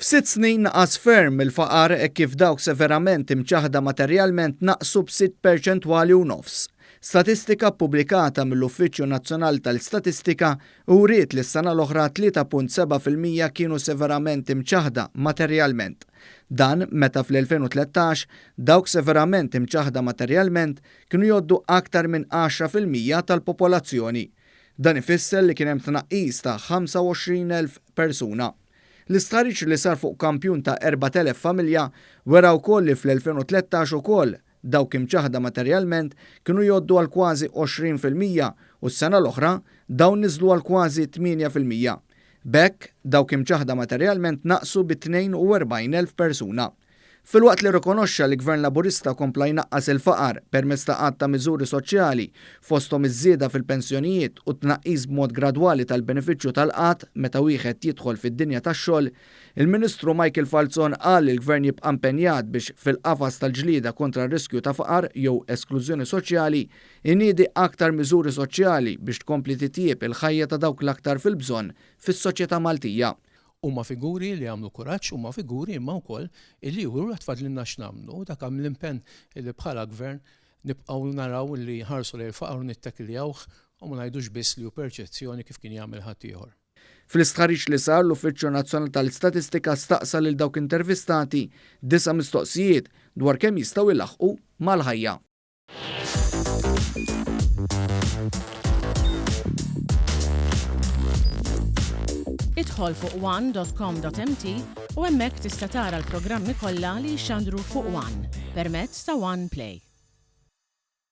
F'sitt snin naqas ferm il-faqar hekk kif dawk severament imċaħħda materjalment naqsu b'sitt perċentwali u nofs. Statistika ppubblikata mill-Uffiċċju Nazzjonali tal-Istatistika wriet li s-sena l-oħra 3.7% kienu severament imċaħħda materjalment. Dan meta fl-2013 dawk severament imċaħħda materjalment kienu jgħoddu aktar minn 10% tal-popolazzjoni. Dan ifisser li kien hemm tnaqqis ta' 25,000 persuna. L-istħarriġ li sar fuq kampjun ta' 4,000 familja wera wkoll li fl-2013 ukoll dawk imċaħħda materjalment kienu jgħoddu għal kważi 20% u s-sena l-oħra dawn niżlu għal kważi 8%. B'hekk, dawk imċaħħda materjalment naqsu bi 42,000 persuna. Filwaqt li rrikonoxxa li Gvern Laburista kompla jnaqqas il-faqar permezz ta' għadd ta' miżuri soċjali, fosthom iż-żieda fil-pensjonijiet u t-tnaqqis b'mod gradwali tal-benefiċċju tal-qgħad meta wieħed jidħol fid-dinja tax-xogħol, il-Ministru Michael Falzon qal li l-Gvern jibqa' impenjat biex fil-qafas tal-ġlieda kontra r-riskju ta' faqar jew esklużjoni soċjali jniedi aktar miżuri soċjali biex tkompli titjieb il-ħajja ta' dawk l-aktar fil-bżonn fis-soċjetà Maltija. Huma figuri li jagħmlu kuraġġ, huma figuri imma wkoll illi juru li għad fadlilna x'nagħmlu. U dak hemm l-impenn illi bħala Gvern nibqgħu naraw li nħarsu lejn il-faqar u nittekljawh u ma ngħidux biss li hu perċezzjoni kif kien jagħmel ħaddieħor. Fl-istħarriġ li sar, l-Uffiċċju Nazzjonali tal-Istatistika staqsa lil dawk intervistati disa' mistoqsijiet dwar kemm jistgħu jlaħħqu mal-ħajja. Idħol fuq one.com.mt u hemmhekk tista' tara l-programmi kollha li jixxandru fuq One permezz ta' One Play.